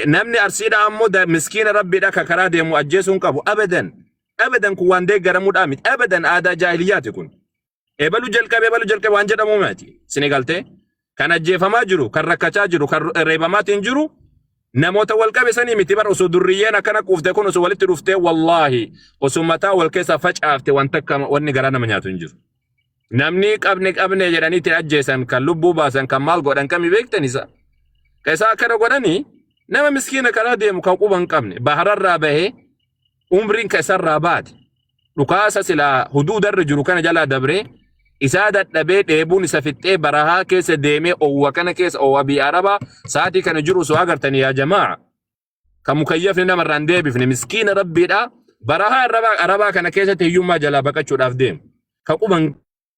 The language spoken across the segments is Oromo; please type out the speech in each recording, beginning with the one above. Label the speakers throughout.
Speaker 1: Namni Arsiidhaa ammoo miskiina Rabbiidha ka karaa deemu ajjeesuu hin qabu. Abadan. Abadan kun waan deeggaramuudhaa miti. Abadan aadaa jaahiliyyaati kun. Ebalu jalqabe ebalu jalqabe waan jedhamu miti. Sini galtee? Kan ajjeefamaa jiru, kan rakkachaa jiru, kan reebamaatiin jiru namoota wal qabe sanii miti bar osoo durriyyeen akkana quufte kun osoo walitti dhuftee wallaahi osoo mataa wal keessa facaafte wanta akka wanni garaa nama nyaatu hin jiru. Namni qabne qabne jedhanii itti ajjeesan kan lubbuu baasan kan maal godhan kami beektan isa. Kan isaa akkana godhanii nama miskiina karaa deemu kan quba hin qabne bahararraa bahee umriin ka isarraa baate dhukaasa silaa huduudarra jiru kana jalaa dabree isaa dadhabee dheebuun isa fixxee barahaa keessa deemee owwa kana keessa owwa biyya arabaa sa'aatii kana jiru osoo agartanii yaa jamaa kan mukayyafni namarraa hin deebifne miskiina rabbiidha barahaa arabaa kana keessatti hiyyummaa jalaa baqachuudhaaf deemu ka quba hin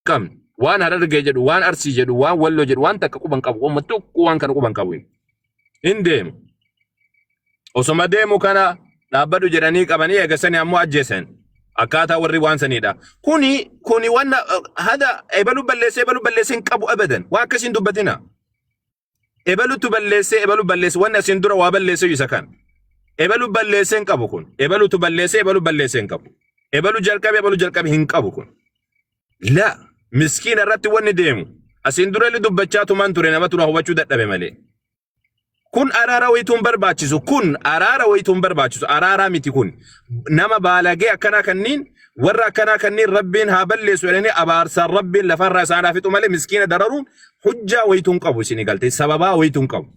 Speaker 1: qabne waan harargee jedhu waan arsii jedhu waan walloo jedhu waan takka quba hin qabu waan tokko waan kana quba hin qabu hin deemu osoma deemu kana dhaabbadhu jedhanii qabanii eegasanii ammoo ajjeesan akkaataa warri waan saniidha kuni wanna hada ebalu balleessee ebalu balleessee hin qabu abadan waan akkasii hin dubbatina. Ebalutu balleessee ebalu balleesse wanni asiin dura waa balleessee isa kan. Ebalu balleessee hin qabu kun. Ebalutu balleessee ebalu balleessee hin qabu. Ebalu jalqabe ebalu jalqabe hin qabu kun. La miskiina irratti wanni deemu. Asiin dura illee dubbachaa tumaan ture namatu na hubachuu dadhabe malee. Kun araara wayituu hin barbaachisu. Kun araara wayituu hin barbaachisu. Araaraa miti kun. Nama baalagee akkanaa kanniin warra akkanaa kanniin rabbiin haa balleessu jedhanii abaarsaan rabbiin lafarraa isaan haa fixu malee miskiina dararuun hujjaa wayituu hin qabu isinii galtee sababaa wayituu hin qabu.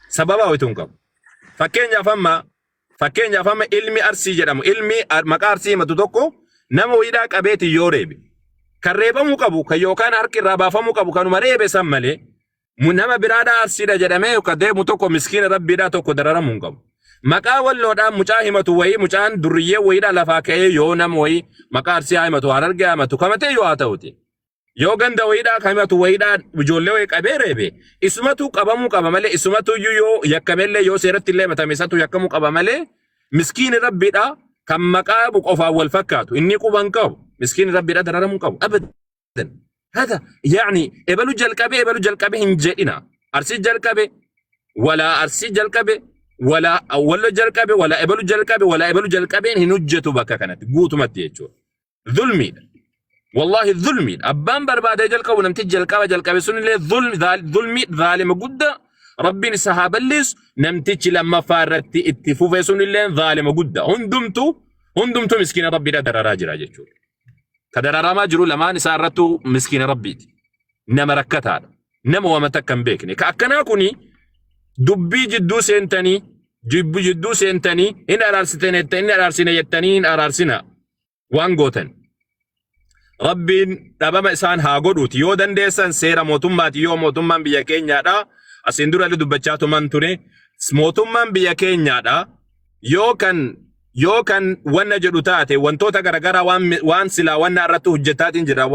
Speaker 1: Sababaa wayituu hin qabu. Fakkeenyaaf amma ilmi Arsii jedhamu ilmi maqaa Arsii himatu tokko nama wayiidhaa qabeetiin yoo reebe kan reebamuu qabu kan yookaan harki irraa baafamuu qabu kanuma reebe san malee Nama biraadhaa Arsiidha jedhamee ka deemu tokko miskiina Rabbiidhaa tokko dararamuu hin qabu. Maqaa Walloodhaan mucaa himatu wayii mucaan durriyyee wayiidhaa lafaa ka'ee yoo nama wayii maqaa Arsii haa himatu Harargee haa himatu kamatee yoo haa ta'uti. Yoo ganda wayiidhaa ka himatu wayiidhaa ijoollee wayii qabee reebe isumatu qabamuu qaba malee isumatu iyyuu yoo yakkamellee yoo seeratti illee himatame isatu yakkamuu qaba malee miskiini Rabbiidhaa kan maqaa qofaan wal fakkaatu inni quba hin qabu miskiini Rabbiidhaa dararamuu hin qabu. Abadan. Hada yaani ebalu jalqabe ebalu jalqabe hin jedhina. Arsii jalqabe walaa arsii jalqabe walaa wallo jalqabe walaa ebalu jalqabe walaa ebalu jalqabeen hin hojjetu bakka kanatti guutumatti jechuudha. Zulmiidha. Wallaahi zulmiidha. Abbaan barbaadee jalqabu namtichi jalqaba jalqabe sunillee zulmii zaalima guddaa Rabbiin isa haa balleessu namtichi lammaffaa irratti itti fufe sunillee zaalima guddaa. Hundumtuu hundumtuu miskiina Rabbiidha dararaa jira jechuudha. Ka dararamaa jiru lamaan isaa irrattuu miskiina Rabbiiti. Nama rakkataadha. Nama wama takka hin beekne. Ka akkanaa kuni dubbii jidduu seentanii jibbu jidduu seentanii hin araarsitanii hin araarsine jettanii hin araarsina waan gootan. Rabbiin dhabama isaan haa godhuuti. Yoo dandeessan seera mootummaati yoo mootummaan biyya keenyaadha. Asiin dura illee dubbachaa tuman ture. Mootummaan biyya keenyaadha. Yoo kan yoo kan wanna jedhu taate wantoota garaagaraa waan waan silaa wanna irratti hojjetaatiin jira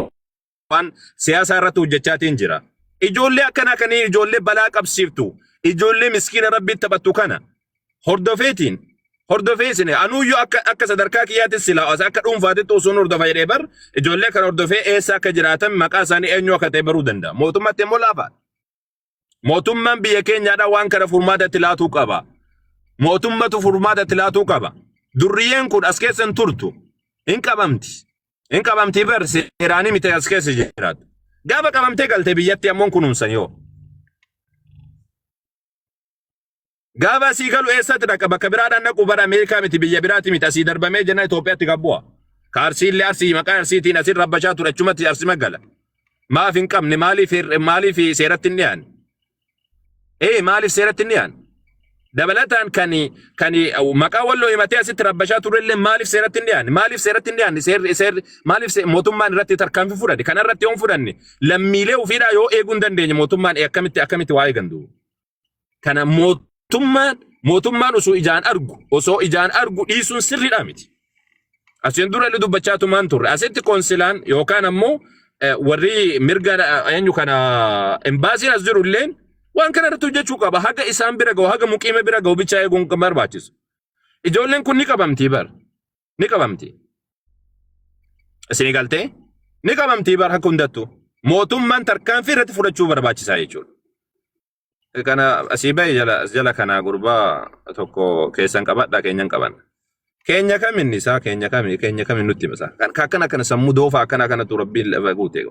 Speaker 1: waan siyaasaa irratti hojjechaatiin jira. Ijoollee akkanaa kanneen ijoollee balaa qabsiiftu ijoollee miskiina rabbiin taphattu kana hordofeetiin hordofee isin anuuyyuu akka akka sadarkaa kiyyaatti silaa as akka dhuunfaatitti osoo hordofa jedhee bar ijoollee kana hordofee eessa akka jiraatan maqaa isaanii eenyu akka ta'e baruu danda'a. Mootummaatti immoo laafaadha. Mootummaan biyya keenyaadhaa waan kana furmaata itti laatuu qaba. Mootummatu furmaata itti laatuu qaba. Durriyyeen kun as keessa hin turtu. Hin qabamti. Hin qabamti bar seeraanii miti as keessa jiraatu. Gaafa qabamtee galte biyyatti ammoo hin kunuunsan yoo. Gaafa asii galu eessatti dhaqa bakka biraadhaan dhaqu bara Ameerikaa miti biyya biraati miti asii darbamee jenna Itoophiyaatti gad bu'a. Ka Arsiillee Arsii maqaa Arsiitiin asiin rabbashaa ture achumatti Arsima gala. Maaf hin qabne maaliif maaliif seeratti hin dhiyaanne? Ee maaliif seeratti hin dhiyaanne? Dabalataan kan kan maqaa walloo himatee asitti rabbashaa turellee maaliif seeratti hin dhiyaanne? Maaliif seeratti hin dhiyaanne? Seerri seerri maaliif mootummaan irratti tarkaanfii fudhate? Kana irratti yoo hin fudhanne lammiilee ofiidhaa yoo eeguu hin dandeenye mootummaan akkamitti akkamitti waa eegan duuba? Kana mootummaan mootummaan osoo ijaan argu osoo ijaan argu dhiisuun sirriidhaa miti. Asiin dura illee dubbachaa tumaan turre. Asitti koonsilaan yookaan ammoo warri mirga eenyu kana embaasiin as jiru illeen waan kana irratti hojjechuu qaba. Haga isaan bira gahu haga muqiima bira gahu bichaa eeguun kan barbaachisu. Ijoolleen kun ni qabamtii bar. Ni qabamti. Isinii galtee? Ni qabamtii bar akka hundattu. Mootummaan tarkaanfii irratti fudhachuu barbaachisaa jechuudha. Kana asii bahe jala jala kana gurbaa tokko keessan qabadha keenyan qaban. Keenya kamin isaa keenya kami keenya kamin nutti hima isaa. Kan akkana akkana sammuu doofaa akkana akkanatu rabbiin lafa guute.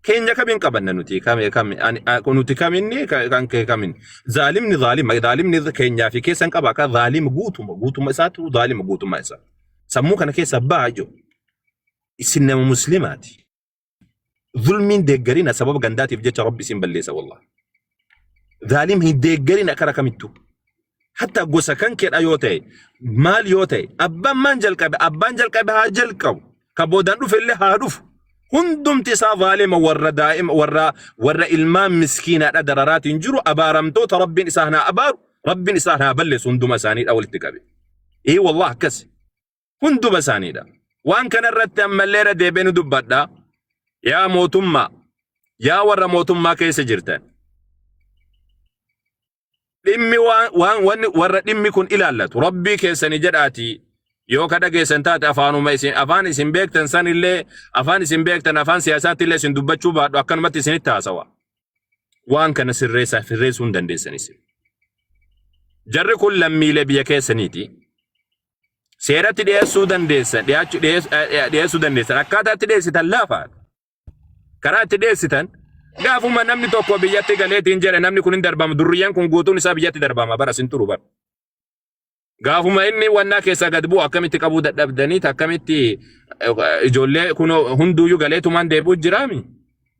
Speaker 1: Keenya kamiin qabanna nuti kami kami ani nuti kaminni kan kee kamin. Zaalimni zaalima zaalimni keenyaa fi keessan qaba akka zaalima guutuma guutuma isaatu zaalima guutuma isaa. Sammuu kana keessa ba'a jiru. Isin nama muslimaati. Zulmiin deeggarina sababa gandaatiif jecha rabbi isin balleessa wallahi. Zaalim hin deeggarina kara kamittuu. Hatta gosa kan keedha yoo ta'e maal yoo ta'e abbaan maan jalqabe abbaan jalqabe haa jalqabu ka boodaan dhufe illee haa dhufu. Hundumti isaa zaalima warra daa'ima warra warra ilmaan miskiinaadha dararaatiin jiru abaaramtoota rabbiin isaan haa abaaru rabbiin isaan haa balleessu hunduma isaaniidha walitti qabe. Ee wallah akkas. Hunduma isaaniidha. Waan kana irratti ammallee irra deebi'ee ni dubbadha. Yaa mootummaa, yaa warra mootummaa keessa jirtan. Dhimmi waan waan wanni warra dhimmi kun ilaallatu rabbii keessanii jedhaatii yoo ka dhageessan taate afaanuma isin afaan isin beektan san illee afaan isin beektan afaan siyaasaatti illee isin dubbachuu baadhu akkanumatti isinitti haasawa. Waan kana sirreessaa sirreessuu hin dandeessan isin. Jarri kun lammiilee biyya keessaniiti. Seeratti dhiyeessuu dandeessan, dhiyaachuu dhiyeessuu dandeessan. Akkaataa itti dhiyeessitan laafaadha. Karaa itti dhiyeessitan gaafuma namni tokko biyyatti galeetiin jedhe namni kun hin darbama. Durriyyaan kun guutuun isaa biyyatti darbama bara sin turu bara. Gaafuma inni wannaa keessaa gad bu'u akkamitti qabuu dadhabdanii akkamitti ijoollee kun hunduuyyuu galeetumaan deebi'u jiraami.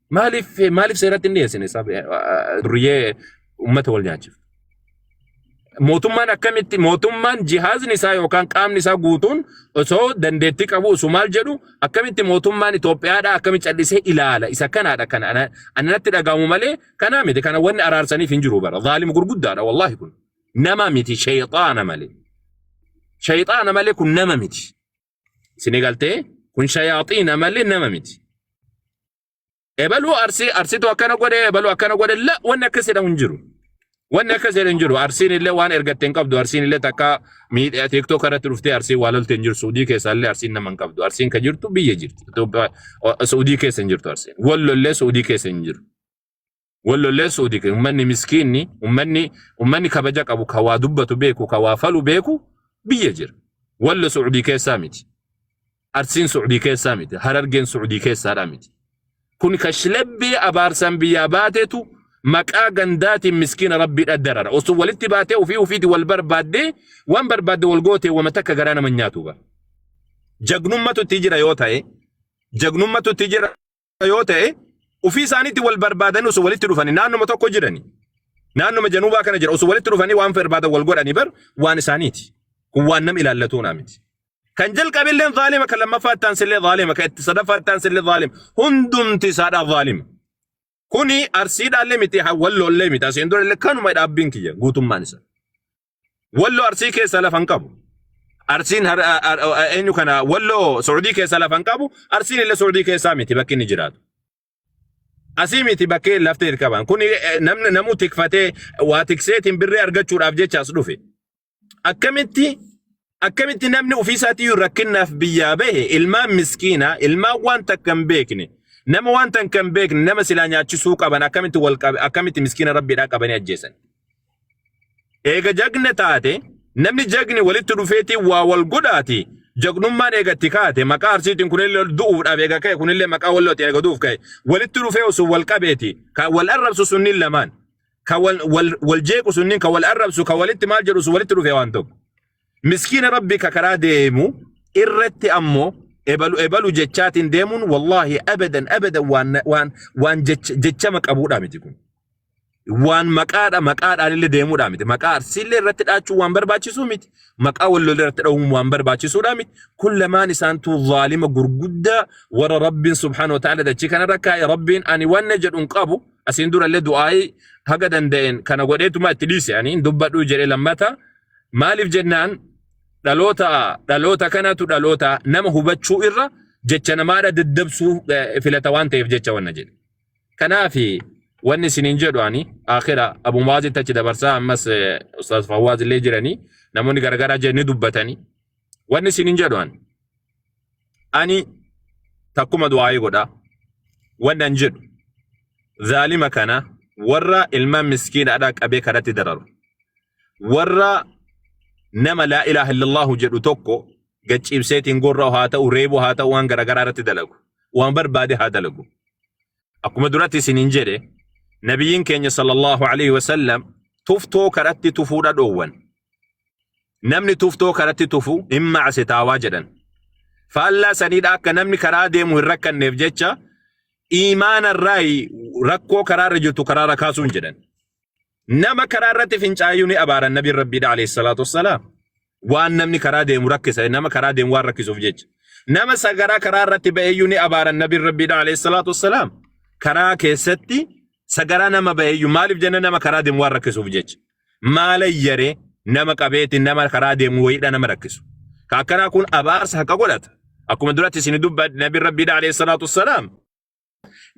Speaker 1: Maaliif maaliif seeratti hin dhiyeessine durriyyee uummata wal nyaachiftu? Mootummaan akkamitti mootummaan jihaazni isaa yookaan qaamni isaa guutuun osoo dandeettii qabu osoo maal jedhu akkamitti mootummaan Itoophiyaadhaa akkamitti callisee ilaala isa kanaadha kana ana natti dhagahamu malee kanaa miti kana wanni araarsaniif hin jiru bara zaalima gurguddaadha wallaahi kun nama miti shayxaana malee shayxaana malee kun nama miti isin galtee kun shayaaxiina malee nama miti. Ebaluu arsii arsitu akkana godhe ebaluu akkana godhe la wanni akkas jedhamu hin jiru. Wanni akkas jedhamu hin jiru. Arsiin illee waan ergatte hin qabdu. Arsiin illee takka miidhaa TikTok irratti dhuftee arsiin waa lolte hin jiru. Suudii keessa illee arsiin nama hin qabdu. Arsiin kan jirtu biyya jirti. Itoophiyaa Suudii keessa hin jirtu arsiin. Wallollee Suudii keessa hin jiru. Wallollee Suudii keessa uummanni miskiinni uummanni uummanni kabaja qabu ka waa dubbatu beeku ka waa falu beeku biyya jira. Wallo Suudii keessaa miti. Arsiin Su'udii keessaa miti. Harargeen Su'udii keessaadhaa miti. Kun kashlabbee abaarsan biyyaa baatetu maqaa gandaatiin miskiina rabbiidha darara. Osoo walitti baatee ofii ofiiti wal barbaaddee waan barbaadde wal gootee wama takka garaa nama hin nyaatu bara. Jagnummatu itti jira yoo ta'e jagnummatu itti jira yoo ta'e ofii isaaniitti wal barbaadanii osoo walitti dhufanii naannoma tokko jirani. Naannoma januubaa kana jira osoo walitti dhufanii waan barbaadan wal godhanii bar waan isaaniiti. Kun waan nam ilaallatuunaa miti. Kan jalqabillee zaalima kan lammaffaa itti aansillee zaalima kan itti sadaffaa itti aansillee zaalima hundumti isaadhaa zaalima. Kuni arsiidhaallee miti walloollee miti asiin dura illee kanuma dhaabbiin kiyya guutummaan isaa. Wallo Arsii keessa lafa hin qabu. Arsiin har- a- a- a- eenyu kana Walloo Saudii keessa lafa hin qabu. Arsiin illee Saudii keessaa miti bakki inni jiraatu. Asii miti bakkee lafti itti qaban. Kuni namni namuu tikfatee waa tikseetiin birrii argachuudhaaf jecha as dhufe. Akkamitti akkamitti namni ofii isaatii rakkinnaaf biyyaa bahe ilmaan miskiinaa ilmaan waan takka hin beekne nama waan takka hin beekne nama silaa nyaachisuu qaban akkamitti wal qabe akkamitti miskiina rabbiidhaa qabanii ajjeesan. Eega jagna taate namni jagni walitti dhufeetii waa wal godhaati jagnummaan eega itti kaate maqaa arsiitiin kunillee du'uudhaaf eega ka'e kunillee maqaa wallootiin eega du'uuf ka'e walitti dhufee osoo wal qabeeti kan wal arrabsu sunniin lamaan kan wal wal wal jeequ sunniin kan wal arrabsu kan walitti maal jedhu sun walitti dhufee waan tokko. Miskiina rabbi ka karaa deemu irratti ammoo ebalu ebalu jechaatiin deemuun wallaahi abadan abadan waan waan waan jechama qabuudha miti kun. Waan maqaadha maqaadhaan illee deemuudha miti. Maqaa arsiillee irratti dhaachuu waan barbaachisuu miti. Maqaa wallollee irratti dha'uun waan barbaachisuudha miti. Kun lamaan isaantuu zaalima gurguddaa warra Rabbiin subhaanahu wa ta'ala dachii kanarra kaa'e Rabbiin ani wanna jedhu hin qabu. Asiin dura illee du'aayii haga danda'een kana godheetuma itti dhiise ani hin dubbadhu jedhe lammata. Maaliif jennaan dhaloota dhaloota kanatu dhaloota nama hubachuu irra jecha namaadha daddabsuu filata waan ta'eef jecha wanna jedhe. Kanaaf wanni isiniin jedhu ani akhira Abu Mu'aazitti achi dabarsaa ammas Ustaaz Fawwaaz illee jiranii namoonni garagaraa jedhanii dubbatanii wanni isiniin jedhu ani ani takkuma du'aayii godha wanni an jedhu zaalima kana Warra ilmaan miskiinaadhaa qabee karatti dararu. Warra nama laa ilaaha illallahu jedhu tokko gacciibseetiin gorra'u haa ta'u, reebu haa ta'u, waan garaagaraa irratti dalagu. Waan barbaade haa dalagu. Akkuma duratti isiniin jedhe, nabiyyiin keenya sallallahu alaihi wasallam tuftoo karatti tufuudha dhoowwan. Namni tuftoo karatti tufu hin macasitaawaa jedhan. Faallaa saniidha akka namni karaa deemu hin rakkanneef jecha iimaana irraa rakkoo karaarra jirtu karaarra kaasuun jedhan. Nama karaa irratti fincaayuu ni abaaran nabiin Rabbiidha alayhi salaatu wassalaam. Waan namni karaa deemu rakkisa, nama karaa deemu waan rakkisuuf jecha. Nama sagaraa karaa irratti ba'eeyyuu ni abaaran nabiin Rabbiidha alayhi salaatu wassalaam. Karaa keessatti sagaraa nama ba'eeyyuu maaliif jenna nama karaa deemu waan rakkisuuf jecha. Maalayyaree nama qabeetiin nama karaa deemu wayiidha nama rakkisu. Ka akkanaa kun abaarsa haqa godhata. Akkuma duratti isin dubbadhe nabiin Rabbiidha alayhi salaatu wassalaam.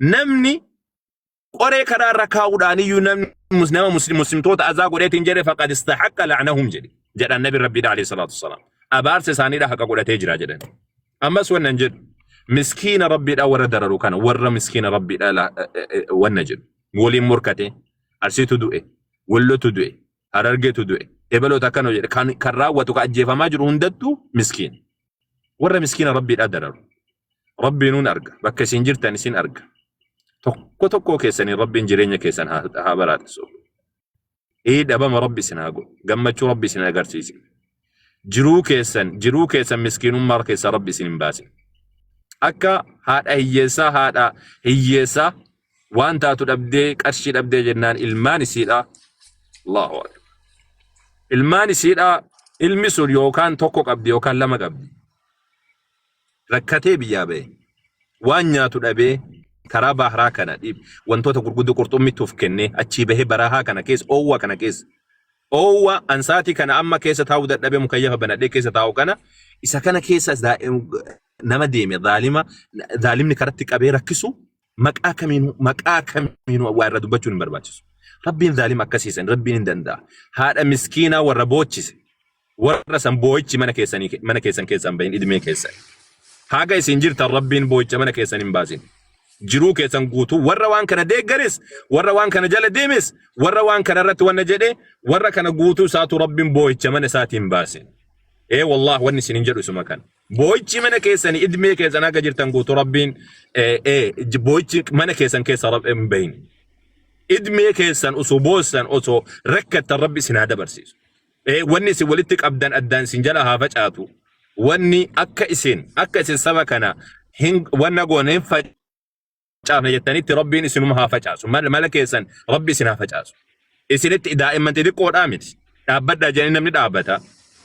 Speaker 1: Namni qoree karaa irra kaa'uudhaan iyyuu namni nama muslimtoota azaa godheetiin jedhe faqad istahaqqa la'nahum jedhe jedhan nabi rabbiidha alayhi salaatu wassalaam. Abaarsa isaaniidha haqa godhatee jira jedhan. Ammas wannan jedhu miskiina rabbiidha warra dararu kana warra miskiina rabbiidha wanna jedhu waliin morkate Arsiitu du'e, Wallotu du'e, Harargeetu du'e, ebaloota akkana jedhe kan raawwatu kan ajjeefamaa jiru hundattuu miskiina. Warra miskiina rabbiidha dararu. Rabbiinuun arga. Bakka isin jirtan isin arga. Tokko tokkoo keessanii Rabbiin jireenya keessan haa baraatisu. Ee dhabama Rabbi isin haa godhu. Gammachuu Rabbi isin agarsiisi. Jiruu keessan miskiinummaa keessa Rabbi isin hin baasin. Akka haadha hiyyeessaa waan taatu dhabdee, qarshii dhabdee jennaan ilmaan isiidha. Allahu akbar. Ilmaan isiidha, ilmi sun yookaan tokko qabdi yookaan lama qabdi. Rakkatee biyyaa ba'e. Waan nyaatu dhabee karaa baharaa kana wantoota gurguddoo qurxummittuuf kennee achii bahee barahaa kana keessa, oowwa kana keessa. Oowwa ansaatii kana amma keessa taa'uu dadhabee mukayyafa banadhee keessa taa'u kana isa kana keessa nama deeme zaalima zaalimni karatti qabee rakkisu maqaa kamiinuu waa irra dubbachuun hin barbaachisu. Rabbiin zaalima akkasiisan Rabbiin hin danda'a. Haadha miskiinaa warra boochise, warra san boo'ichi mana keessanii mana keessan keessaa hin bahin idmee keessan. Haga isin jirtan Rabbiin boo'icha mana keessan hin baasin. Jiruu keessan guutuu warra waan kana deeggares, warra waan kana jala deemes, warra waan kana irratti wanna jedhe, warra kana guutuu isaatu Rabbiin boo'icha mana isaatiin hin baasin. Ee wallaah, wanni isin hin jedhu isuma kana. Boo'ichi mana keessanii idmee keessan haga jirtan guutuu Rabbiin boo'ichi mana keessan keessa hin bahin. Idmee keessan osoo boossan, osoo rakkattan Rabbi isin haa dabarsiisu. Wanni isin walitti qabdan addaan isin jala haa facaatu. Wanni akka isin saba kana hin wanna goone hin facaafne jettanitti Rabbiin isinuma haa facaasu. Mala keessan Rabbi isin haa facaasu. Isinitti daa'imman xixiqqoodhaa miti. Dhaabbadhaa jedhanii namni dhaabbata.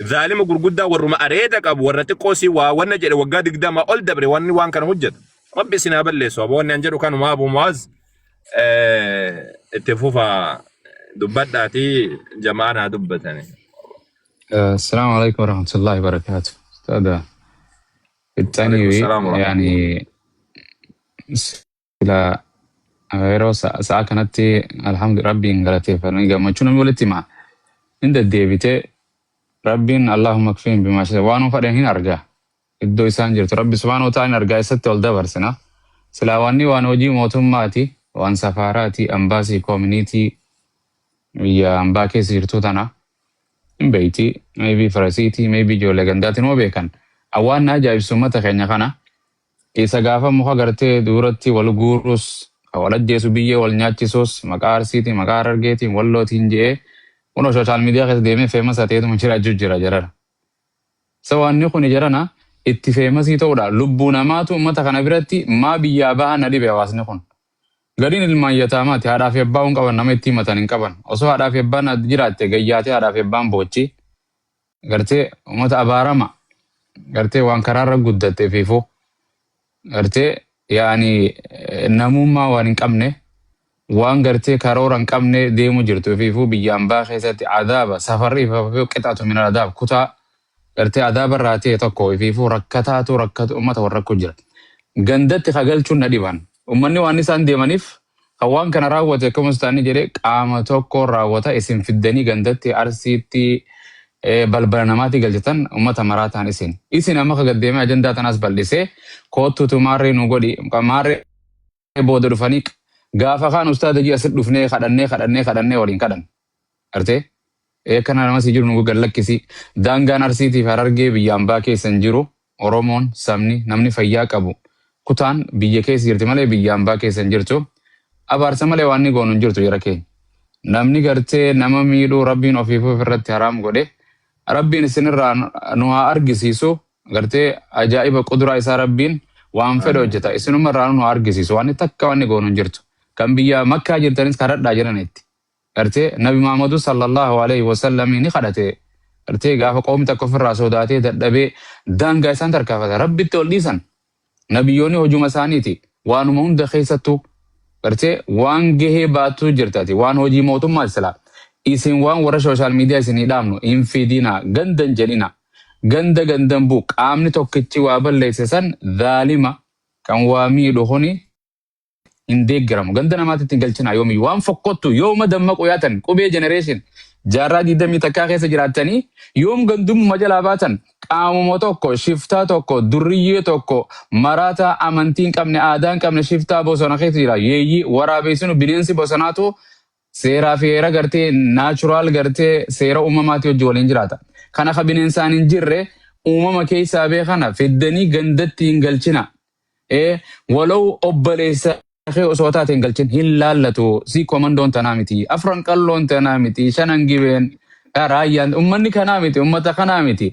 Speaker 1: Zaalima gurguddaa warruma areeda qabu warra xiqqoo si waa wanna jedhe waggaa 20 ol dabre wanni waan kana hojjetu. Rabbi isin haa balleessu. Aboo, wanni an jedhu kanuma. Abu Muaz, itti fufa dubbadhaatii jamaan haa dubbatani.
Speaker 2: السلام عليكم ورحمة الله وبركاته أستاذ.
Speaker 1: وعليكم
Speaker 2: الثاني
Speaker 1: السلام ورحمة الله.
Speaker 2: يعني sila yeroo sa'a kanatti alhamdu rabbiin galateeffannee gammachuu namni walitti hima hin deddeebite. Rabbiin اللهم اكفهم بما شئت waan fadhan hin argaa, iddoo isaan jirtu Rabbi سبحانه وتعالى hin argaa, isatti ol dabarsina. Silaa wanni waan hojii mootummaati, waan safaaraati, ambaasii, community biyya ambaa keessa jirtu tana hin beeyti, maybe farasiiti, maybe ijoollee gandaatiin moo beekan. Awwaan na ajaa'ibsu uummata keenya kana isa gaafa muka gartee duratti wal guurus, wal ajjeesu, biyyee wal nyaachisus, maqaa Arsiitiin, maqaa Harargeetiin, Wallootiin je'ee kunoo social media keessa deemee famous ta'eetuma jiraachuu jira jarana. So wanni kun jarana itti famous ta'uudha. Lubbuu namaatu uummata kana biratti maa biyyaa bahan na dhibe hawaasni kun. Gadiin ilmaan yataamaati, haadhaa fi abbaa hin qaban, nama itti himatan hin qaban. Osoo haadhaa fi abbaan jiraatte gayyaatee haadhaa fi abbaan boochi. Gartee uummata abaarama. Gartee waan karaarra guddatte fiifuu. Gartee yaani namummaa waan hin qabne, waan gartee karoora hin qabne deemu jirtu fiifuu biyya ambaa keessatti adaaba safarri ifaafuu قطعة من العذاب kutaa gartee adaaba irraa ta'e tokko ifiifuu rakkataatu rakkatu uummata warra rakkoo jira. Gandatti kagalchuun na dhiban. Uummanni waan isaan deemaniif kan waan kana raawwate akkasumas ta'anii jedhee qaama tokko raawwata isin fiddanii gandatti Arsiitti balbala namaatti galchitan uummata maraa ta'an isin. Isin amma ka gaddeemee ajandaa tanaas bal'isee koottuutu maarree nu godhi maarree booda dhufanii Gaafa kaan ustaada ji asit dhufnee kadhannee kadhannee kadhannee waliin kadhan. Artee? Ee kana nama si jiru nu gad lakkisi. Daangaan Arsiitiif Harargee biyya ambaa keessa hin jiru. Oromoon, sabni, namni fayyaa qabu kutaan biyya keessa jirti malee biyya ambaa keessa hin jirtu. Abaarsa malee waan ni goonu hin jirtu jara keenya. Namni gartee nama miidhuu Rabbiin ofiifuu ofirratti haraam godhe. Rabbiin isinirraa nu haa argisiisu. Gartee ajaa'iba quduraa isaa Rabbiin waan fedhe hojjeta. Isinuma irraa nu haa argisiisu. Waan takka waan goonu hin jirtu. Kan biyya Makkaa jirtanis kadhadhaa jedhanitti. Gartee Nabi Muhammadu sallallahu alaihi wasallam ni kadhate. Gartee gaafa qoomni takka ofirraa sodaatee dadhabee daangaa isaan tarkaanfata. Rabbitti ol dhiisan. Nabiyyoonni hojuma isaaniiti. Waanuma hunda keessattuu gartee waan gahee baattuu jirtati. Waan hojii mootummaa silaa. Isin waan warra social media isinii dhaamnu hin fidina. Gandan jedhina. Ganda gandan bu qaamni tokkichi waa balleesse san zaalima kan waa miidhu kuni hin deeggaramu. Ganda namaatti hin galchinaa yoomiyyuu. Waan fokkottu yooma dammaqu yaatan qubee generation jaarraa 21 keessa jiraattanii yoom gandummaa jalaa baatan qaamuma tokko shiftaa tokko durriyyee tokko maraataa amantii hin qabne aadaa hin qabne shiftaa bosona keessa jira. Yeeyyii waraabessinu bineensi bosonaatu seeraa fi heera gartee natural gartee seera uumamaatii wajji waliin jiraata. Kana ka bineensaan hin jirre uumama keessaa beekana fiddanii gandatti hin galchina. Walau obboleessa kee osoo taate hin galchin hin laallatu. Si komandoon tanaa miti. Afran qalloon tanaa miti. Shanan gibeen raayyaan ummanni kanaa miti. Ummata kanaa miti.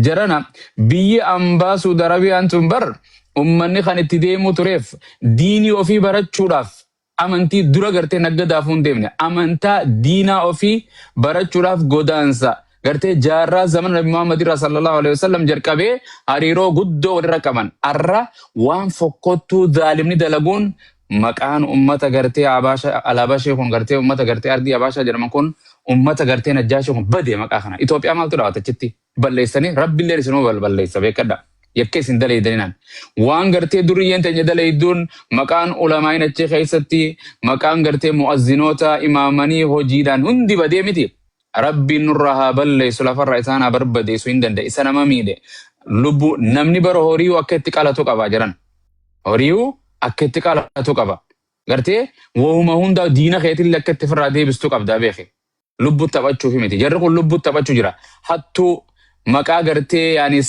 Speaker 2: Jarana biyyi ambaa Suudi Arabiyaan tun bar ummanni kan itti deemuu tureef diinii ofii barachuudhaaf amantii dura gartee naggadaafuu hin deemne amantaa diinaa ofii barachuudhaaf godaansa gartee jaarraa zamana Nabi Muhammad irraa sallallahu alaihi wasallam jalqabee hariiroo guddoo walirra qaban arra waan fokkottuu zaalimni dalaguun maqaan ummata gartee Abaasha Alabashee kun gartee ummata gartee ardii Abaashaa jedhaman kun ummata gartee Najjaashee kun badee maqaa kana Itoophiyaa maaltu dhaawata achitti balleessanii rabbilleen isinuma balleessa beekadha. Yakka isin daleeydaninaan. Waan gartee duriyyeen teenya daleeyduun maqaan ulamaayin achi keessatti maqaan gartee mu'azzinoota imaamanii hojiidhaan hundi badee miti. Rabbiin nurraa haa balleessu lafarraa isaan haa barbadeessu hin danda'a. Isa nama miidhe. Lubbu namni bara horiiyu akka itti qalatu qaba jedhan. Horiiyu akka itti qalatu qaba. Gartee wahuma hundaa diina keetillee akka itti ofirraa deebistu qabdaa beeki. Lubbu taphachuufi miti. Jarri kun lubbu taphachuu jira. Hattuu maqaa gartee yaani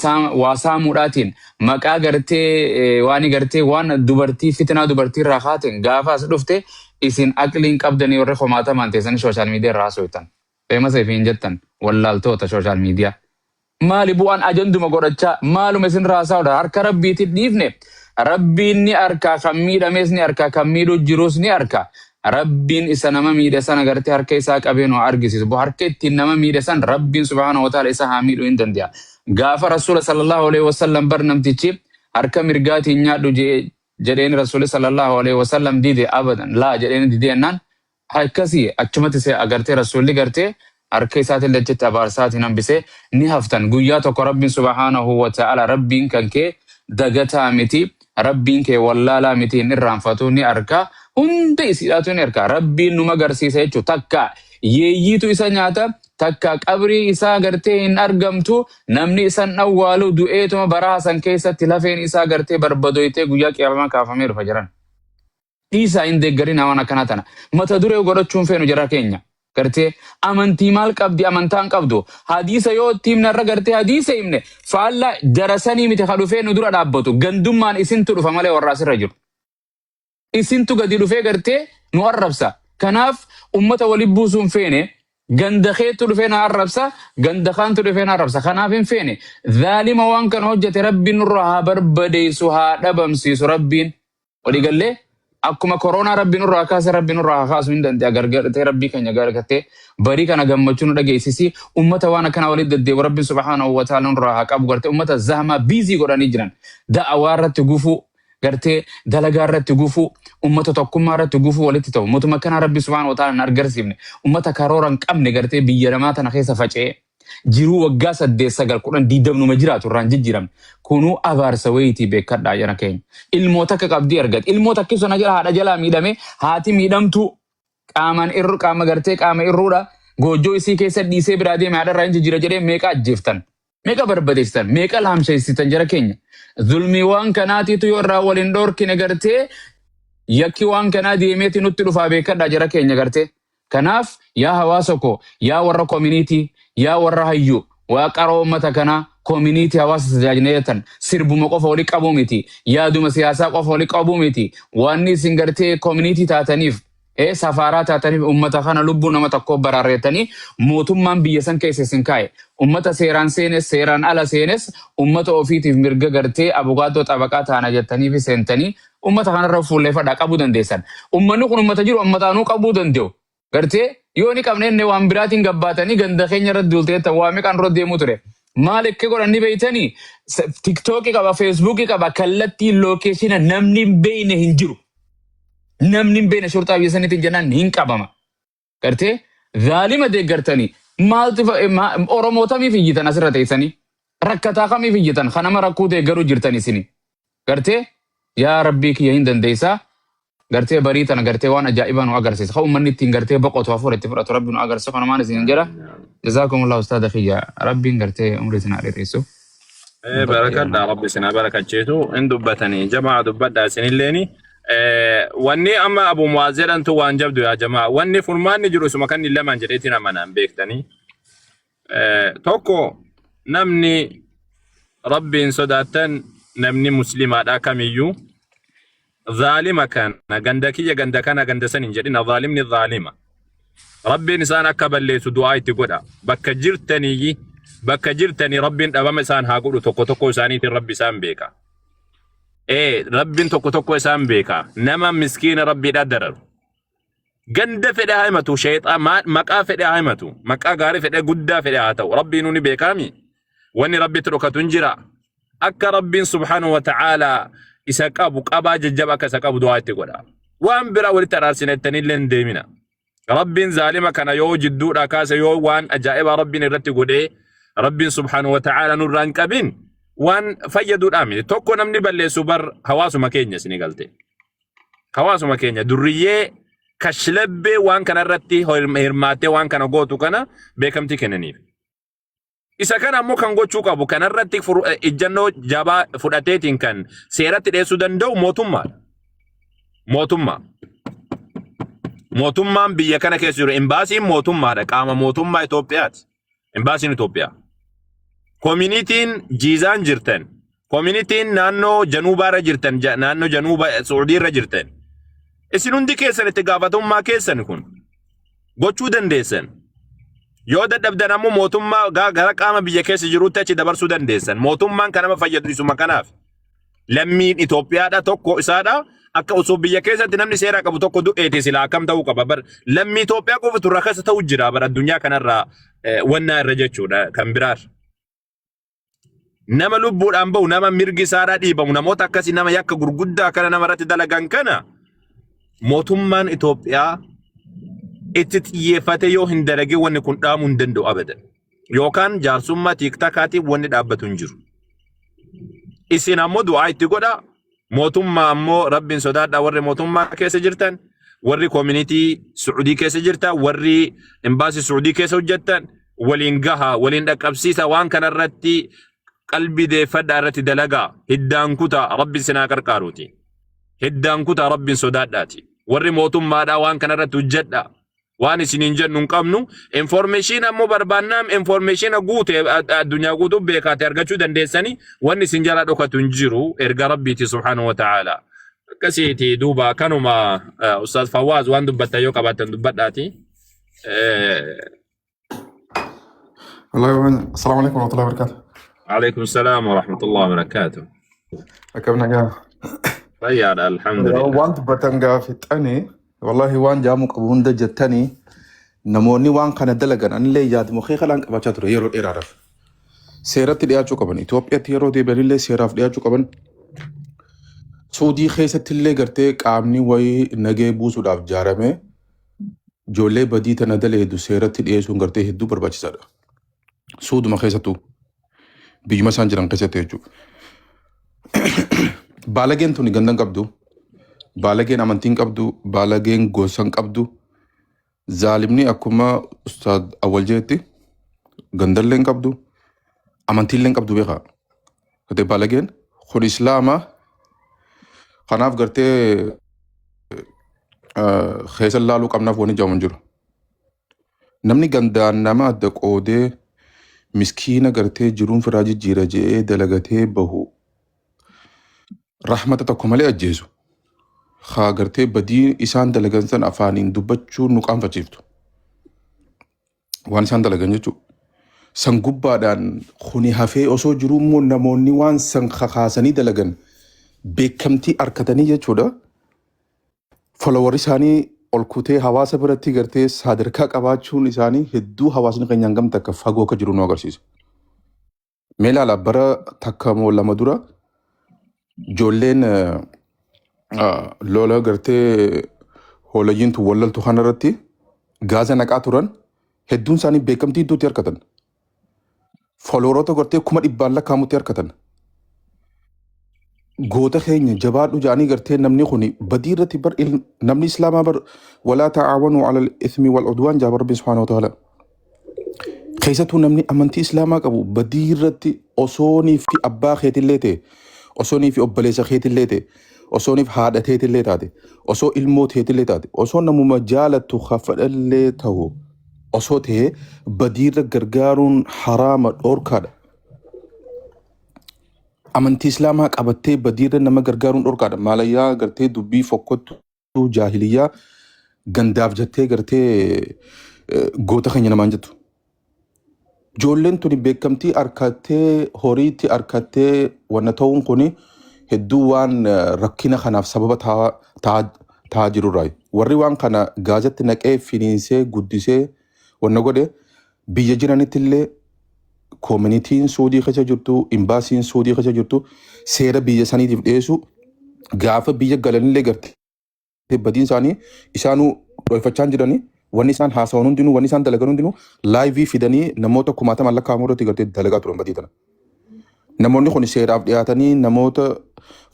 Speaker 2: waa saamuudhaatiin maqaa gartee waani gartee waan dubartii fitinaa dubartii irraa kaateen gaafa as dhufte isin aqliin qabdanii warri komaatamaan teessanii social media irraa haasoftan. Feemasa ifiin jettan wallaaltoota social media. Maali bu'aan ajanduma godhachaa maaluma isin raasaa'udha harka rabbiitti dhiifne rabbiin ni arka kan miidhames ni arka kan miidhuu jirus ni arka rabbiin isa nama miidhe sana gartee harka isaa qabee nu haa argisiisu bo harka ittiin nama miidhe san rabbiin subhaanahu wa ta'ala isa haa miidhuu hin danda'a gaafa rasuula sallallahu alaihi wasallam bar namtichi harka mirgaatiin nyaadhu jedheen rasuuli sallallahu alaihi wasallam dide abadan laa jedheen dide jennaan Akkasii achumatti se agartee rasuulli gartee harka isaatiin dachitti abaarsaatiin hambise ni haftan guyyaa tokko rabbiin subhaanahu wa ta'ala rabbiin kan kee dagataa miti rabbiin kee wallaalaa miti hin irraanfatu ni arka hunda isiidhaatu ni arka rabbiin numa garsiisa jechuudha takka yeeyyiitu isa nyaata takka qabrii isaa gartee hin argamtu namni isan awwaalu du'eetuma baraa san keessatti lafeen isaa gartee barbadoytee guyyaa qiyaamaa kaafamee dhufa jiran. Dhiisaa hin deeggarinaa waan akkanaa tana. Mata duree godhachuun feenu jara keenya. Gartee amantii maal qabdi amantaa hin qabdu. Hadiisa yoo itti himne irra gartee hadiisa himne faalla jara sanii miti ka dhufee nu dura dhaabbatu. Gandummaan isintu dhufa malee warra asirra jiru. Isintu gadi dhufee gartee nu arrabsa. Kanaaf ummata wali buusuun feene ganda keetu dhufee na arrabsa ganda kaantu dhufee na arrabsa. Kanaaf hin feene. Zaalima waan kana hojjete rabbiin nurra haa barbadeessu haa dhabamsiisu rabbiin. Walii gallee akkuma koronaa rabbi nurraa kaase rabbi nurraa haa kaasu hin danda'a gargaartee rabbii keenya gargaartee barii kana gammachuu nu dhageessisi ummata waan akkanaa walitti deddeebu rabbiin subhaanahu wa ta'ala nurraa haa qabu gartee ummata zahmaa biizii godhanii jiran da'awaa irratti gufuu gartee dalagaa irratti gufuu ummata tokkummaa irratti gufuu walitti ta'u mootummaa kanaa rabbi subhaanahu wa ta'ala hin argarsiifne ummata karoora hin qabne gartee biyya namaa tana keessa faca'ee jiruu waggaa 8 9 10 20 numa jiraatu irraan jijjiiramne kunuu abaarsa wayiitii beekadhaa jara keenya ilmoo takka qabdii argate ilmoo takki sana jala haadha jalaa miidhame haati miidhamtuu qaamaan irru qaama gartee qaama irruudha goojjoo isii keessa dhiisee biraa deeme haadha irraa hin jijjiira jedhee meeqa ajjeeftan meeqa barbadeessitan meeqa laamsheessitan jara keenya zulmii waan kanaatiitu yoo irraa waliin dhorkine gartee. Yakki waan kanaa deemeeti nutti dhufaa beekadhaa jara keenya gartee. Kanaaf yaa hawaasa koo, yaa warra community, yaa warra hayyuu, waa qaroo uummata kanaa community hawaasa tajaajila jettan sirbuma qofa wali qabuu miti, yaaduma siyaasaa qofa wali qabuu miti. Wanni isin gartee community taataniif safaaraa taataniif uummata kana lubbuu nama tokkoo baraareetanii mootummaan biyya san keessa isin kaa'e. Uummata seeraan seenes seeraan ala seenes uummata ofiitiif mirga gartee abukaatoo xabaqaa taana jettanii fi seentanii uummata kanarra fuulleeffadhaa qabuu dandeessan. Uummanni kun uummata jiru uummataanuu qabuu danda'u. Gartee yoo ni qabne inni waan biraatiin gabbaatanii ganda keenya irratti duultee waa meeqaan dura deemuu ture. Maal akka godhan ni beeytanii TikTokii qaba, Facebookii qaba, kallattii location namni hin beeyne hin jiru. Namni hin beekne shurxaa biyya saniitiin jennaan hin qabama. Gartee zaalima deeggartanii maaltu Oromoo kamiif iyyitan asirra teessanii rakkataa kamiif iyyitan kan nama rakkoo deeggaruu jirtan isini. Gartee yaa rabbii kiyya hin dandeessaa gartee barii tana gartee waan ajaa'ibaa nu agarsiisa. Kan uummanni ittiin gartee boqotu hafuura itti fudhatu rabbi nu agarsiisa. Kanumaan isin jedha. Jazaakumullahu ustaada kiyya rabbiin gartee umrii isin haa dheeressu.
Speaker 1: Barakadha rabbi isin haa barakachiisu hin dubbatanii jamaa dubbadha isinilleeni. Wanni amma Abu Muwaaz jedhantu waan jabdu yaa jamaa wanni furmaanni jiru isuma kan lamaan jedheetiin amanaan beektanii. Tokko namni rabbiin sodaattan namni muslimaadha kamiyyuu zaalima kana ganda kiyya ganda kana ganda san hin jedhina zaalimni zaalima. Rabbiin isaan akka balleessu du'aa itti godha. Bakka jirtaniyyi bakka jirtanii rabbiin dhabama isaan haa godhu tokko tokko isaaniitiin rabbi isaan beeka. Rabbiin tokko tokko isaan beeka. Nama miskiina rabbiidhaa dararu. Ganda fedhe haa himatu, sheexaa maqaa fedhe haa himatu, maqaa gaarii fedhe guddaa fedhe haa ta'u. Rabbiin ni beekaami. Wanni rabbitti dhokatu hin jira. Akka rabbiin subhaanahu wa ta'aalaa isa qabu qabaa jajjaba akka isa qabu du'aa itti godha. Waan biraa walitti araarsina jettanillee hin deemina. Rabbiin zaalima kana yoo jidduudhaa kaase yoo waan ajaa'ibaa rabbiin irratti godhee rabbiin subhaanahu wa ta'aalaa nurraa hin qabin waan fayyaduudhaa miti. Tokko namni balleessu bar hawaasuma keenya isinii galte. Hawaasuma keenya durriyyee kashlabbee waan kana irratti hirmaattee waan kana gootu kana beekamtii kennaniif. Isa kana ammoo kan gochuu qabu kanarratti ijjannoo jabaa fudhateetiin kan seeratti dhiyeessuu danda'u mootummaadha. Mootummaa. Mootummaan biyya kana keessa jiru imbaasiin mootummaadha. Qaama mootummaa Itoophiyaati. Imbaasiin Itoophiyaa. Communityn Jiizaan jirtan, communityn naannoo Januubaarra jirtan, naannoo Januuba Suudiirra jirtan. Isin hundi keessan itti gaafatamummaa keessan kun gochuu dandeessan. Yoo dadhabdan ammoo mootummaa gara qaama biyya keessa jirutti achi dabarsuu dandeessan. Mootummaan kan nama fayyadu isuma kanaaf. Lammiin Itoophiyaadha tokko isaadha. Akka osoo biyya keessatti namni seera qabu tokko du'eeti silaa akkam ta'uu qaba. Bar lammii Itoophiyaa qofatu rakasa ta'u jira bar addunyaa kanarraa wannaa irra jechuudha kan biraar. Nama lubbuudhaan bahu nama mirgi isaadhaa dhiibamu namoota akkasii nama yakka gurguddaa kana nama irratti dalagan kana mootummaan Itoophiyaa itti xiyyeeffate yoo hin dalagin wanni kun dhaamuu hin danda'u abadan. Yookaan jaarsummaa tiiktakaatiin wanni dhaabbatu hin jiru. Isin ammoo du'aa itti godhaa. Mootummaa ammoo rabbiin sodaadhaa warri mootummaa keessa jirtan, warri community Suudii keessa jirtan, warri imbaasii Suudii keessa hojjettan waliin gahaa, waliin dhaqqabsiisa waan kanarratti qalbii deeffadhaa irratti dalagaa, hiddaan kutaa rabbiin sinaa qarqaaruuti. Hiddaan kutaa rabbiin sodaadhaati. Warri mootummaadhaa waan kanarratti hojjedhaa. Waan isiniin jennu hin qabnu. Information ammoo barbaannaan information guute addunyaa guutuu beekaate argachuu dandeessanii wanni isin jala dhokatu hin jiru erga rabbiiti subhaanahu wa ta'ala. Akkasiiti duuba kanuma Ustaaz Fawwaaz waan dubbattan yoo qabaattan dubbadhaati.
Speaker 3: والله السلام عليكم ورحمة الله وبركاته.
Speaker 1: عليكم السلام ورحمة الله وبركاته.
Speaker 3: Akkam nagaa.
Speaker 1: Fayyaadha alhamdulillah.
Speaker 3: Waan dubbatan gaafixanii wallahi waan jaamuu qabu hunda jettanii namoonni waan kana dalagan anillee yaaduma kee kalaan qabachaa ture yeroo dheeraadhaaf. Seeratti dhiyaachuu qaban. Itoophiyaatti yeroo deebi'anillee seeraaf dhiyaachuu qaban. Suudii keessatti illee gartee qaamni wayii nagee buusuudhaaf jaaramee ijoollee badii tana daleedu seeratti dhiyeessuun gartee hedduu barbaachisaadha. Suuduma keessattuu biyyuma isaan jiran keessatti jechuudha. Baalageen tuni gandan qabdu, baalageen amantiin qabdu, baalageen gosan qabdu. Zaalimni akkuma Ustaad Awwal jeetti gandallee hin qabdu, amantiillee hin qabdu beekaa. Gartee baalageen kun Islaama kanaaf gartee Keessa laaluu qabnaaf wani jedhamu hin jiru. Namni gandaan nama adda qoodee miskiina gartee jiruun firaa jijjiira je'ee dalagatee bahu rahmata tokko malee ajjeesu. Haa gartee badii isaan dalagan san afaaniin dubbachuun nu qaanfachiiftu. Waan isaan dalagan jechuudha. San gubbaadhaan kuni hafee osoo jiruu immoo namoonni waan san kakaasanii dalagan beekamtii argatanii jechuudha. Follower isaanii ol kutee hawaasa biratti gartee sadarkaa qabaachuun isaanii hedduu hawaasni keenya hangam takka fagoo akka jiru nu agarsiisa. Mee ilaala bara takka moo lama dura ijoolleen lola gartee hoolayyiin tun wallaltu kanarratti gaaza naqaa turan hedduun isaanii beekamtii hedduutti argatan. Followeroota gartee 100,000 lakkaa'amutti argatan. Goota keenya jabaadhu jedhanii gartee namni kun badii irratti bar namni islaamaa bar walaa ta'aawanuu alal ithmi wal udwaan jaa rabbi subhaanahu wa ta'ala. Keessattuu namni amantii islaamaa qabu badii irratti osoonii fi abbaa keetillee ta'e, osoonii fi obboleessa keetillee ta'e, osoonii fi haadha teetillee taate, osoo ilmoo teetillee taate, osoo namuma jaalattu kafadhallee ta'u osoo ta'e badiirra gargaaruun haraama dhoorkaadha. Amantii islaamaa qabattee badiirra nama gargaaruun dhorkaadha. Maalayyaa gartee dubbii fokkottuu jaahiliyyaa gandaaf jettee gartee goota keenya namaan jettu. Ijoolleen tuni beekamtii arkattee horiitti arkattee wanna ta'uun kuni hedduu waan rakkina kanaaf sababa ta'aa jirurraa. Warri waan kana gaazatti naqee finiinsee guddisee wanna godhe biyya jiranitti illee koominitiin Suudii keessa jirtu, imbaasiin Suudii keessa jirtu seera biyya saniitiif dhiyeessu gaafa biyya galanillee gartee badiin isaanii isaanuu dhoyfachaa hin jiranii wanni isaan haasawan hundinuu wanni isaan dalagan hundinuu laayivii fidanii namoota kumaatamaan lakkaa'amu irratti gartee dalagaa turan badii tana. Namoonni kun seeraaf dhiyaatanii namoota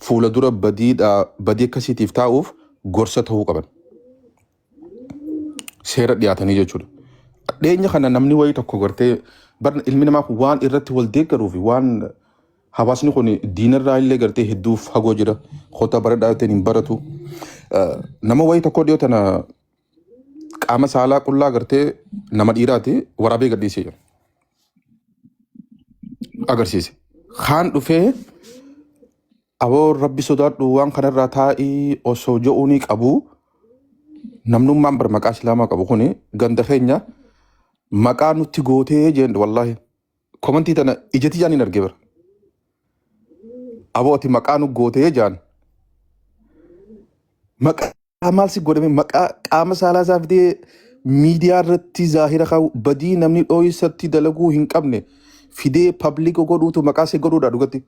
Speaker 3: fuula dura badiidha badii akkasiitiif taa'uuf gorsa ta'uu qaban. Seera dhiyaatanii jechuudha. Dhiyeenya kana namni wayii tokko gartee bar ilmi namaa kun waan irratti wal deeggaruu fi waan hawaasni kun diinarraa illee gartee hedduu fagoo jira. Kottaa baradhaa jetteen hin baratu. Nama wayii tokko dhiyoo tana qaama saalaa qullaa gartee nama dhiiraati waraabee gadhiisee jira. Agarsiise. Kaan dhufee aboo rabbi sodaadhu waan kanarraa taa'ii osoo je'uunii qabu namnummaan bar maqaa islaamaa qabu kuni ganda keenya maqaa nutti gootee jeen wallaahi komantii tana ijati jaan hin arge bara aboo ati maqaa nu gootee jaan maqaa maal si godhame maqaa qaama saalaa isaa fidee miidiyaa irratti zaahira kaa'u badii namni dhooysatti dalaguu hin qabne fidee pabliika godhuutu maqaa si godhuudha dhugatti.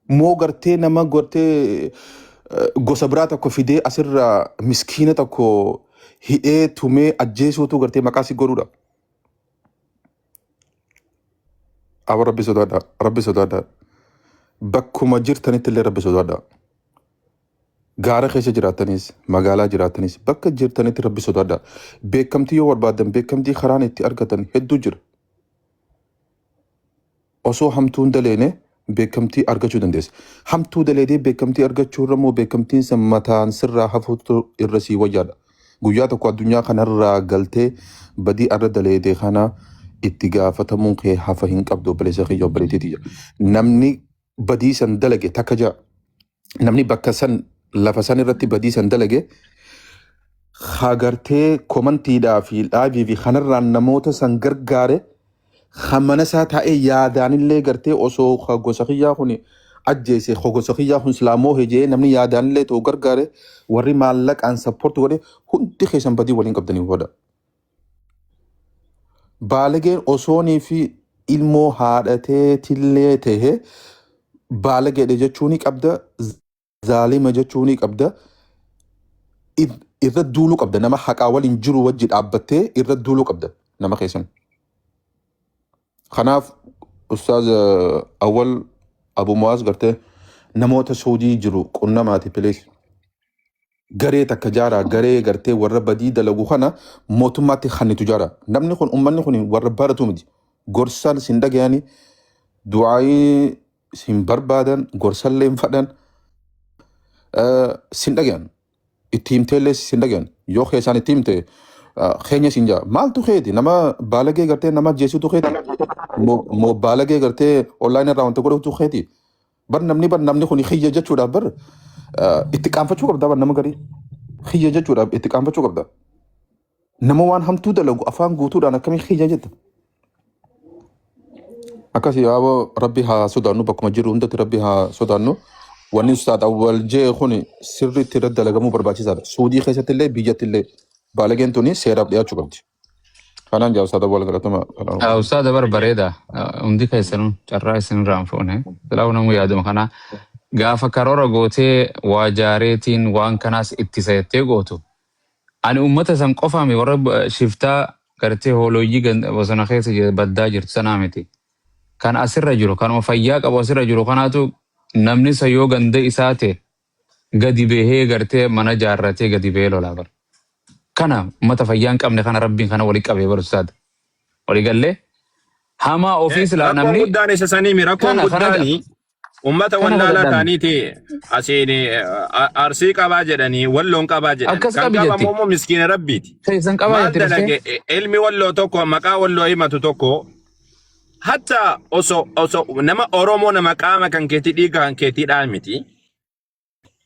Speaker 3: Moo gartee nama gartee gosa biraa tokko fidee asirraa miskiina tokko hidhee tumee ajjeesuutu gartee maqaa si godhuudha. Aba rabbi sodaadha. Rabbi sodaadha. Bakkuma jirtanitti illee rabbi sodaadha. Gaara keessa jiraattanis, magaalaa jiraattanis, bakka jirtanitti rabbi sodaadha. Beekamtii yoo barbaadan beekamtii karaan itti argatan hedduu jira. Osoo hamtuu hin daleene beekamtii argachuu dandeessa. Hamtuu daleedee beekamtii argachuu irra immoo beekamtiin san mataan sirraa hafuutu irra sii wayyaadha. Guyyaa tokko addunyaa kanarraa galtee badii arra daleede kana itti gaafatamuun kee hafa hin qabdu obboleessa kiyya obboleettii tiyya. Namni badii san dalage takka ja'a. Namni bakka san lafa san irratti badii san dalage hagartee komantiidhaa fi laayivii fi kanarraan namoota san gargaare kan mana isaa taa'ee yaadaanillee gartee osoo ka gosa kiyyaa kun ajjeese ka gosa kiyyaa kun silaa moohe jedhee namni yaadaanillee ta'u gargaare warri maallaqaan sappoorti godhe hundi keessan badii waliin qabdanii hubadha. Baalageen osoonii fi ilmoo haadhateetillee ta'e baalageedha jechuu ni qabda zaalima jechuu ni qabda irra duuluu qabda nama haqaa waliin jiru wajji dhaabbattee irra duuluu qabda nama keessan. Kanaaf Ustaaz Awwal Abu Muwaaz gartee namoota Suudii jiru qunnamaati please. Garee takka jaaraa garee gartee warra badii dalagu kana mootummaatti kannitu jaara. Namni kun ummanni kun warra baratu miti. Gorsaan sin dhagayani du'aayii sin barbaadan gorsallee hin fadhan. Sin dhagayan. Itti himteellee sin dhagayan. Yoo keessaan itti himte keenya sin jaa. Maaltu keeti? Nama baalagee gartee nama ajjeesutu keeti? Moo baalagee gartee online irraa wanta godhutu keeti? Bar namni bar namni kun xiyya jechuudhaaf bar itti qaanfachuu qabda bar nama garii. Xiyya jechuudhaaf itti qaanfachuu qabda. Nama waan hamtuu dalagu afaan guutuudhaan akkamii xiyya jetta? Akkasii yaaboo rabbi haa sodaannu bakkuma jirru hundatti rabbi haa sodaannu. Wanni ustaad awwal jee kun sirriitti irratti dalagamuu barbaachisaadha. Suudii keessatti illee biyyatti illee baalageen tuni seeraaf dhiyaachuu qabdi. Kanaan jaa ustaad awwal galatama.
Speaker 2: Ustaada bar bareeda. Hundi keessanuu carraa isin irraa hin fuune. Silaa namuu yaaduma kana gaafa karoora gootee waa jaareetiin waan kanaas ittisa jettee gootu. Ani uummata san qofaami warra shiftaa gartee hoolooyyii bosona keessa baddaa jirtu sanaa miti. Kan asirra jiru kanuma fayyaa qabu asirra jiru kanaatu namni isa yoo ganda isaa ta'e gadi bahee gartee mana jaarratee gadi bahee lolaa bara. Kana uummata fayyaa hin qabne kana rabbiin kana walii qabee bara ustaada. Walii gallee hamaa ofii silaa
Speaker 1: Rakkoon
Speaker 2: namni
Speaker 1: guddaan isa saniimi. Rakkoon
Speaker 2: kana kana
Speaker 1: guddaani ummata
Speaker 2: kana
Speaker 1: wallaalaa
Speaker 2: fudhadhaan
Speaker 1: ta'aniiti asiin arsii qabaa jedhanii walloon qabaa jedhan.
Speaker 2: Akkas
Speaker 1: Kan
Speaker 2: qabi
Speaker 1: qabamu
Speaker 2: jetti.
Speaker 1: immoo miskiina rabbiiti.
Speaker 2: Keessan qabaa
Speaker 1: Maal
Speaker 2: jetti dhuftee.
Speaker 1: dalage ilmi walloo tokko maqaa walloo himatu tokko hatta osoo nama Oromoo nama qaama kan keetii dhiiga kan keetiidhaa miti.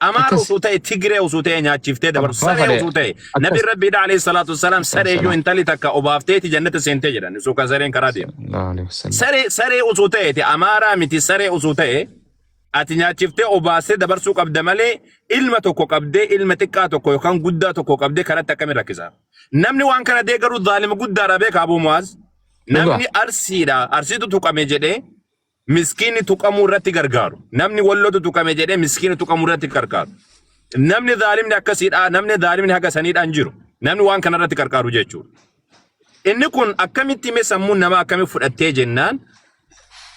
Speaker 1: Amaara
Speaker 2: Akkas
Speaker 1: osoo ta'e Tigree osoo ta'e nyaachiftee dabarsu
Speaker 2: abbaa
Speaker 1: saree
Speaker 2: fedhe
Speaker 1: osoo ta'e nabi
Speaker 2: akkas
Speaker 1: rabbiidha alayhi salaatu wassalaam saree iyyuu
Speaker 2: wasalaam
Speaker 1: intalli takka obaafteeti jannata seentee jedhan osoo kan sareen karaa deemu.
Speaker 2: Sallallahu alaihi wasallam.
Speaker 1: Saree osoo ta'eeti amaaraa miti saree osoo ta'e ati nyaachiftee obaastee dabarsuu qabda malee ilma tokko qabdee ilma xiqqaa tokko yookaan guddaa tokko qabdee karatti akkamiin rakkisa. Namni waan kana deeggaru zaalima guddaadha beeka Abuu Mu'aaz.
Speaker 2: Dhugaa.
Speaker 1: Namni arsiidha arsiitu tuqame jedhee miskiinni tuqamuu irratti gargaaru. Namni wallootu tuqame jedhee miskiinni tuqamuu irratti gargaaru. Namni zaalimni akkasiidha, namni zaalimni haga saniidhaan jiru. Namni waan kana irratti gargaaru jechuudha. Inni kun akkamitti mee sammuun namaa akkamitti fudhattee jennaan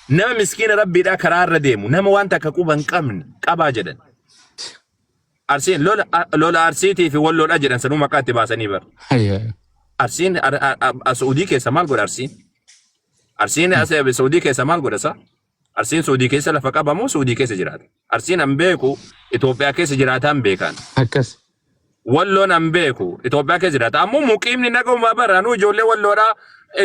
Speaker 1: nama miskiina rabbiidhaa karaa irra deemu nama waan takka quba hin qabne qabaa jedhan. Arsiin lola lola arsiitii fi walloodha jedhan sanuu maqaa itti baasanii bara. Arsiin Saudii keessa maal godha arsiin? Arsiin as Saudii keessa maal godha sa? Arsiin Saudii keessa lafa qaba moo Saudii keessa jiraata? Arsiin an beeku Itoophiyaa keessa jiraataan beekan.
Speaker 2: Akkas.
Speaker 1: Walloon an beeku Itoophiyaa keessa jiraata. Ammoo muqiimni naguma bara anuu ijoollee walloodhaa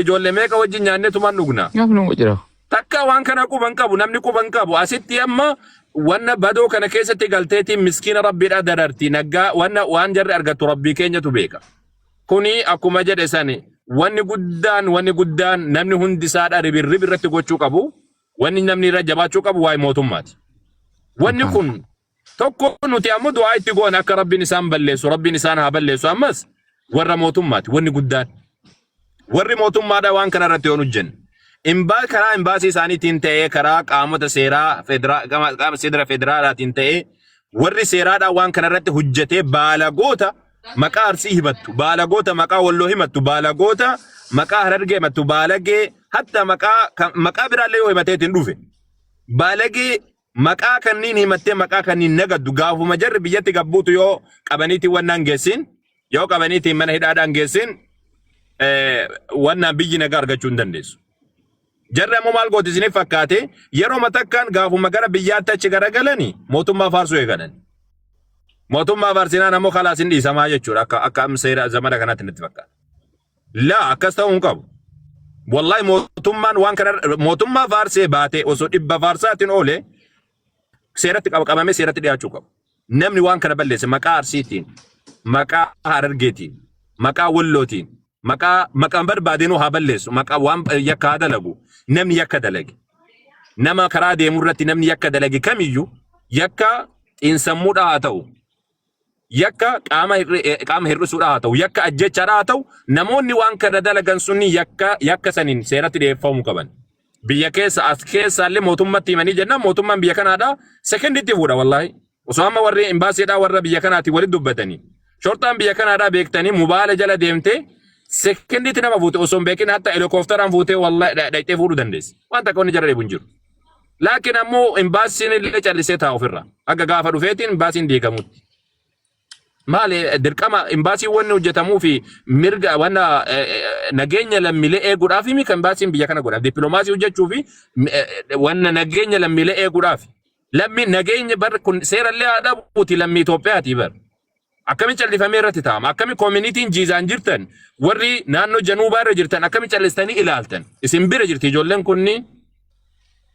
Speaker 1: ijoollee meeqa wajjin nyaannee tumaan dhugna.
Speaker 2: Gaafni jira.
Speaker 1: Takka waan kana quba hin qabu namni quba hin qabu asitti amma wanna badoo kana keessatti galteetiin miskiina rabbiidhaa dararti naggaa wanna waan jarri argattu rabbii keenyatu beeka. Kuni akkuma jedhe sani wanni guddaan namni hundi isaadha ribirrib irratti gochuu qabu wanni namni irra jabaachuu qabu waa'ee mootummaati. Wanni kun tokko nuti ammoo du'aa itti goona akka rabbiin isaan balleessu rabbiin isaan haa balleessu ammas warra mootummaati wanni guddaan. Warri mootummaadha waan kana irratti yoon hojjenne. Imbaa karaa imbaasii isaaniitiin ta'ee karaa qaamota seeraa qaama seera federaalaatiin ta'ee warri seeraadhaan waan kana irratti hojjetee baalagoota maqaa Arsii himattu, baalagoota maqaa Walloo himattu, baalagoota maqaa Harargee himattu, baalagee hatta maqaa maqaa biraallee yoo himateetiin dhufe. Baalagee maqaa kanniin himattee maqaa kanniin nagaddu gaafuma jarri biyyatti gabbuutu yoo qabaniitiin wannaan geessin yoo qabaniitiin mana hidhaadhaan geessin wannaan biyyi nagaa argachuu hin dandeessu. Jarri ammoo maal gooti isiniif fakkaate yeroo takkaan gaafuma gara biyyaatti achi garagalani mootummaa faarsuu eegalan. Mootummaa faarsinaan ammoo kalaas hin dhiisamaa jechuudha akka amma seera zamana kanaatti natti fakkaata. Laa akkas ta'uu hin qabu. Wallahi mootummaan waan kana mootummaa faarsee baatee osoo dhibba faarsaatiin oole seeratti qabamee seeratti dhiyaachuu qabu. Namni waan kana balleesse maqaa Arsiitiin, maqaa Harargeetiin, maqaa Wallootiin, maqaa maqaan barbaadeenuu haa balleessu, maqaa waan yakka haa dalagu. Namni yakka dalage. Nama karaa deemu irratti namni yakka dalage kamiyyuu yakka xiinsammuudhaa haa ta'u, yakka qaama hir'isuudhaa haa ta'u, yakka ajjechaadhaa haa ta'u, namoonni waan kana dalagan sunni yakka yakka saniin seeratti dhiyeeffamuu qaban. Biyya keessa as keessaallee mootummatti himanii jennaan mootummaan biyya kanaadhaa sekenditti fuudha wallaahi. Osoo amma warri imbaasiidhaa warra biyya kanaati walitti dubbatanii. Shorxaan biyya kanaadhaa beektanii mubaala jala deemtee sekenditti nama fuute osoo hin beekin hatta helikoophteraan fuutee wallaahi dhaqxee fuudhuu dandeessi. Waan takka wanni jala deebu hin jiru. Laakiin ammoo imbaasiin illee callisee taa'u ofirra. Akka gaafa dhufeetiin imbaasiin diigamutti. Maali dirqama imbaasiin wanni hojjetamuu fi mirga wanna nageenya lammiilee eeguudhaaf mi kan imbaasiin biyya kana godha. Dippiloomaasii hojjechuu fi wanna nageenya lammiilee eeguudhaaf. Lammi nageenya bar kun seerallee haa dhabuuti lammii Itoophiyaati bar. Akkami callifamee irratti taa'ama? Akkami communityn Jiizaan jirtan warri naannoo Januubaa irra jirtan akkami callistanii ilaaltan? Isin bira jirti ijoolleen kunniin.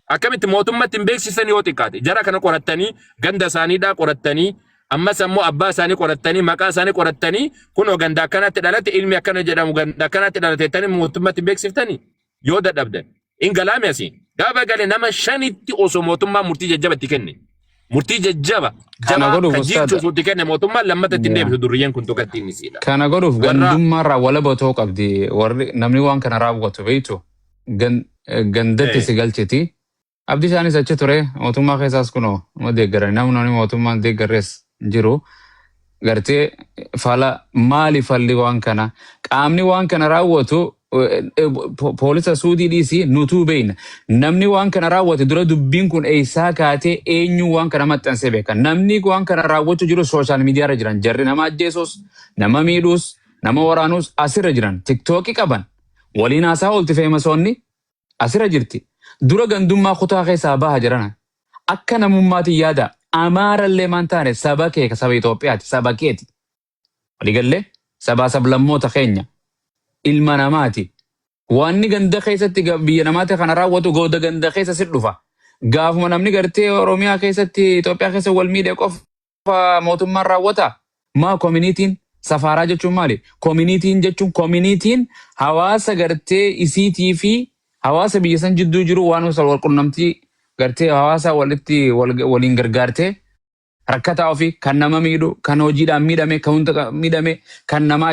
Speaker 1: Akkamitti mootummatti hin beeksisan yoo xiqqaate? Jara kana qorattanii, ganda isaaniidhaa qorattanii, ammas ammoo abbaa isaanii qorattanii, maqaa isaanii qorattanii, kunoo ganda akkanatti dhalate, ilmi akkana jedhamu ganda akkanatti dhalate jettanii mootummatti hin beeksiftanii? Yoo dadhabdan. In galaame asii. Gaafa gale nama shanitti osoo mootummaan murtii jajjaba itti kenne. Murtii jajjaba
Speaker 2: Kana
Speaker 1: jabaa
Speaker 2: godhuuf
Speaker 1: kan
Speaker 2: ustaada.
Speaker 1: jiichuuf itti kenne mootummaan lammata ittiin
Speaker 2: Yaa.
Speaker 1: deebisu durriyyeen kun tokkotti inni siidha.
Speaker 2: Kana godhuuf
Speaker 1: Warra
Speaker 2: gandummaarraa walaba ta'uu qabdi. Warri namni waan kana raawwatu beektu gandatti si galchiti. Abdii isaanis achi ture mootummaa keessaas kunoo nama deeggaran namni mootummaan deeggarres hin jiru. Gartee fala maali falli waan kana qaamni waan kana raawwatu poolisa Suudii dhiisii nutuu beekna. Namni waan kana raawwate dura dubbiin kun eessaa kaatee eenyu waan kana maxxansee beeka. Namni waan kana raawwachuu jiru social media irra jiran jarri nama ajjeesus nama miidhuus nama waraanuus asirra jiran TikTokii qaban waliin haasaa oolti famousoonni asirra jirti. Dura gandummaa kutaa keessaa baha jirana. Akka namummaatiin yaada Amaarallee maan taane saba kee saba Itoophiyaati saba keeti. Waliigallee sabaa sablammoota keenya ilma namaati. Wanni ganda keessatti biyya namaatti kana raawwatu gooda ganda keessa si dhufa. Gaafuma namni gartee Oromiyaa keessatti Itoophiyaa keessa wal miidhe qofa mootummaan raawwata. Maa communityn safaaraa jechuun maali? Communityn jechuun communityn hawaasa gartee isiitii fi hawaasa biyya san jidduu jiru waan wal qunnamtii gartee hawaasa walitti waliin gargaartee rakkataa ofii kan nama miidhu kan hojiidhaan miidhame kan hunda miidhame kan nama